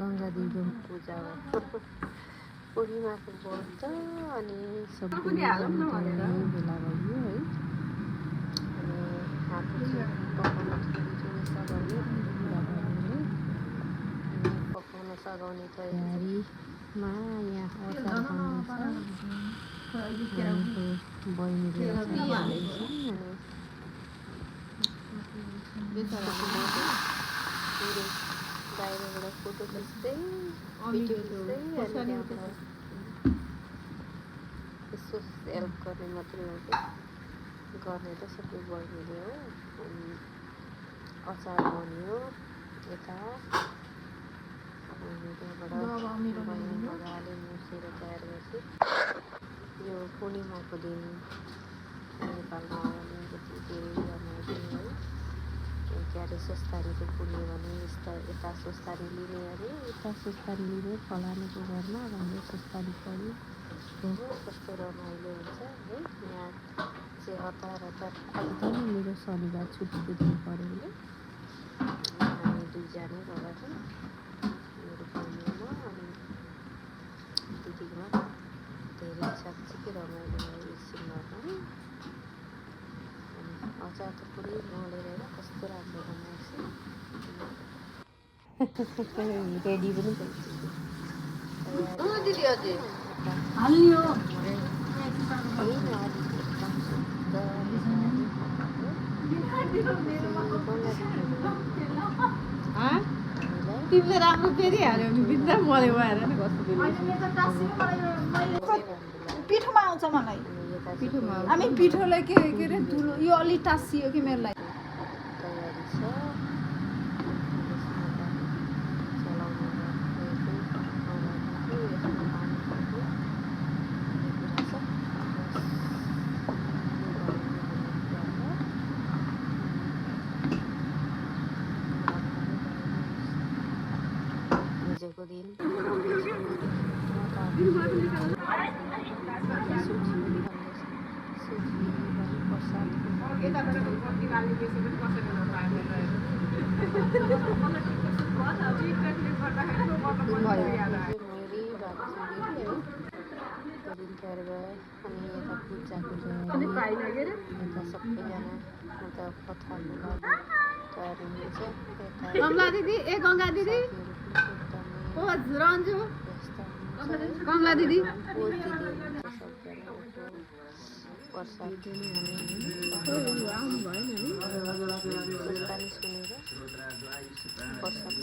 गंगा देवीको पूजा पूर्णिमाको व्रत अनि सब बेला भयो है। अनि हाम्रो पकाउन सघाउने तयारीमा यहाँ अचार बनिन्छ। बहिनीले बाहिरबाट फोटो खिच्दै यसो हेल्प गर्ने मात्रै हो क्या, गर्ने त सबै बहिनीले हो। अनि अचार बन्यो यता मजाले मुसेर तयार गर्छु। यो पूर्णिमाको दिन नेपालमा अलिकति धेरै रमाइलो है। के अरे सोस्तारीको पुण्य भने यता सोस्तारी लिने अरे यता सोस्तारी लिने फलानेको घरमा भनेर सोस्तारी पढ्यो। कस्तो रमाइलो हुन्छ है। यहाँ चाहिँ हतार आज त मेरो शनिबार छुट्टीको दिन पऱ्यो भने हामी दुईजना गएर मेरो बहिनीमा अनि दिदीमा धेरै साँच्चीकै रमाइलो भयो एकछिनमा। अनि अचार त पुरै मोलेर कस्तो राम्रो बनाएको रेडी पनि दिदी अझै हाल्यो तिमीले राम्रो पेरिहाल्यो भने भित्र मऱ्यो भएर नि कस्तो पिठोमा आउँछ मलाई। हामी पिठोलाई के अरे धुलो यो अलि टाँसियो कि मेरो लागि। हिजोको दिन तयार भयो। अनि यता पूजाको यता सबैजना मतलब कथाको लागि तयार हुनुहुन्छ। गङ्गा दिदी ए गङ्गा दिदी ओ रन्जु गङ्गा दिदी प्रसाद सुनेर प्रसाद